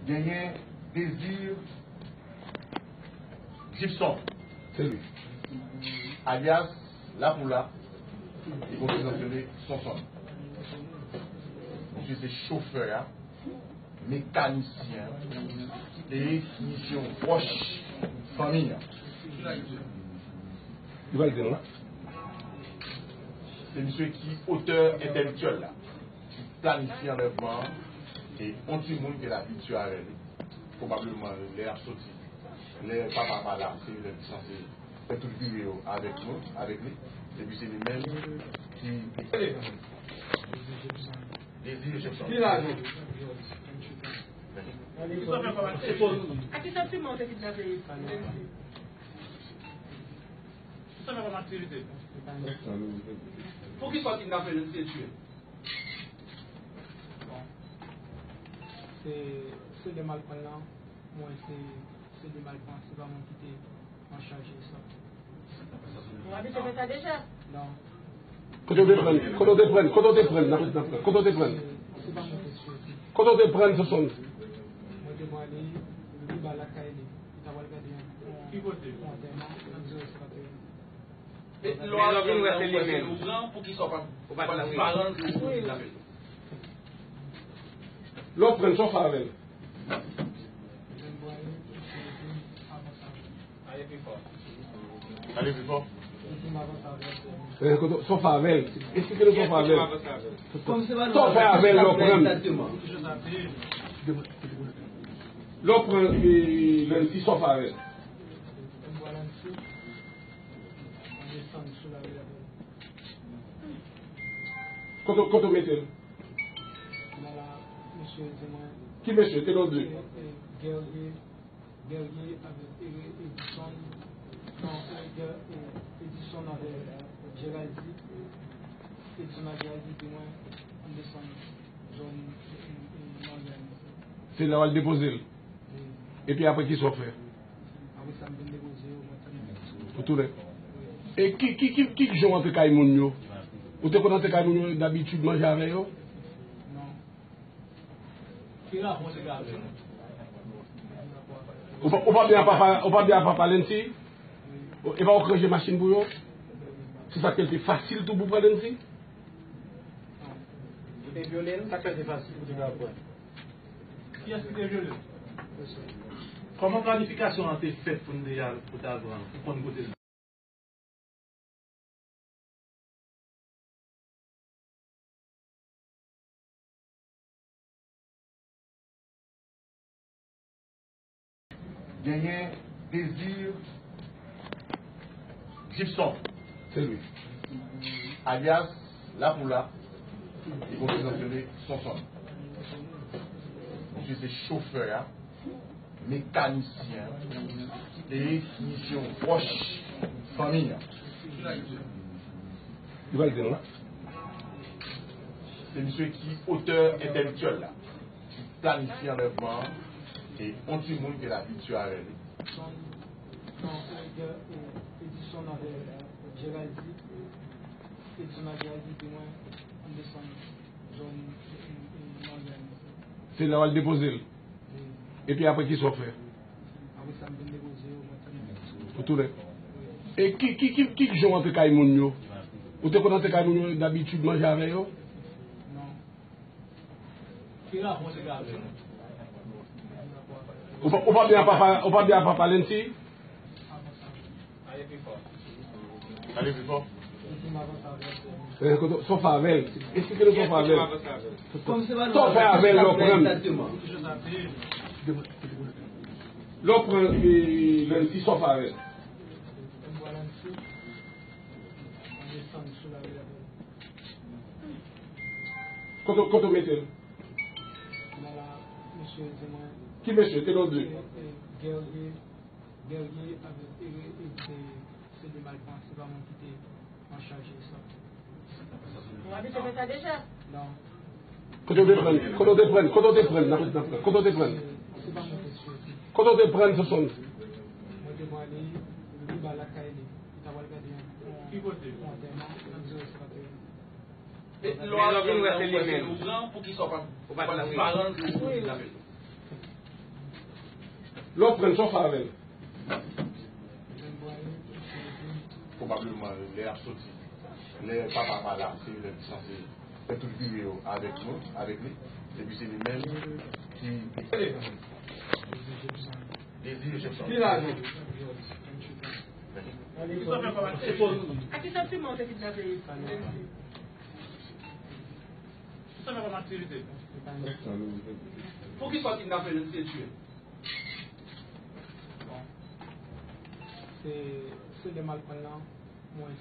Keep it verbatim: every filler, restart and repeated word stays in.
Genyen Désir Gibson, se li, alyas Lapoula, li konn prezante li Sonson. Misye se chofè a, mekanisyen an, e misye yon pwòch fanmi an. Li pral di nou la. Se misye ki otè entèlektyèl la, ki planifye anlèvman an, e yon timoun ke l abitye avè li. Pwobableman, lè y ap soti, lè papa pa la, se li ki sanse fè tout vire yo avèk nou, avèk li. Epi se li menm ki. Désir Jefferson. Ki la nou? A ki santiman w te kidnape Lency? Ki santiman w te kidnape Lency e tiye? Bon. Se, se de mal pran nan, mwen se, se de mal pran, se pa mwen ki te an chaj de sa. Ou abitye fè sa deja? Non. Kote w te pran? Kote w te pran? Kote w te pran? N ap, n ap pran. Kote w te pran? Se, se pa mwen ki soti. Kote w te pran, Sonson? Mwen te pran li, li ba lakay li. Li ta pral gade yon, yon antèman, nan di yo se pa te. E lè w vin wè se li menm, ou pran, poukisa w pa, ou pa di paran l ke w pran l? Lè w pran l, sa w fè avè l? Ale pi fò. Ale pi fò. Eh, kote, sa w fè avè l? Esplike nou sa w fè avè l. Sa w fè avè l lè w pran l? Lè w pran, eh, Lency, sa w fè avè l? Kote, kote w mete l? Ki mesye? Te non de. Guerrier avèk Edison, non, Edison avèk Geraldi, Edison ak Geraldi di mwen, ann desann zòn Manzè. Se la w al depoze l? Epi apre, kisa w fè? Apre sa, m vin depoze yo, mwen tounen. Ou tounen? E ki, ki, ki, ki jan w antre kay moun yo? Ou te konn antre kay moun yo dabitid manje avè yo? Non. Ki rapò w te gen avè yo? Ou pa, ou pa byen a papa, ou pa byen a papa Lency? Ou, e pa ou k ranje machin pou yo? Se sa k fè l te fasil tou pou pran Lency? Ou te vyole l? Sa k fè l te fasil pou te ka pran? Kiyès ki te vyole l? Kòman planifikasyon an te fèt pou n te al, pou t al pran l, pou konn kote l? Genyen Désir Gibson, se li, alyas Lapoula, li konn prezante li Sonson. Misye se chofè a, mekanisyen, e misye yon pwòch fanmi an. Li pral di nou la. Se misye ki otè entèlektyèl la, ki planifye anlèvman an, e yon timoun ke l abitye avè li. Edison avè Geraldi, Edison ak Geraldi di mwen, ann desann zòn Manzè. Se la w al depoze l? Epi apre, kisa w fè? Apre sa, m vin depoze yo, mwen tounen. Ou tounen? E ki, ki, ki, ki jan w antre kay moun yo? Ou te konn antre kay moun yo dabitid manje avè yo? Non. Ki rapò w te gen avè yo? Ou pa, ou pa byen a papa, ou pa byen a papa Lency? Ale pi fò. Ale pi fò. Eh, kote, sa w fè avè l? Esplike nou sa w fè avè l. Sa w fè avè l lè w pran l? Lè w pran, eh, Lency, sa w fè avè l? Kote, kote w mete l? Ki mesye? Te non de. Guerrier avèk Eric, se, se de mal pran, se pa mwen ki te an chaj de sa. Ou abitye fè sa deja? Non. Kote w te pran? Kote w te pran? Kote w te pran? N ap, n ap pran. Kote w te pran? Se pa mwen ki soti. Kote w te pran, Sonson? Mwen te pran li, li ba lakay li. Li ta pral gade yon, yon antèman, nan di yo se pa te. E lè w vin wè se li menm, ou pran, poukisa w pa, ou pa di paran l ke w pran l? Wi. Lè w pran l, sa w fè avè l? Pwobableman, lè y ap soti, lè papa pa la, se lè l sanse fè tout vire yo avèk nou, avèk li. Epi se li menm ki, ki Dezi Jefferson. Ki lajan? A ki santiman w te kidnape Dezi? Sa fè kòm aktivite. Poukisa w kidnape l, se tiye? Bon. Se, se de malprann nan, mwen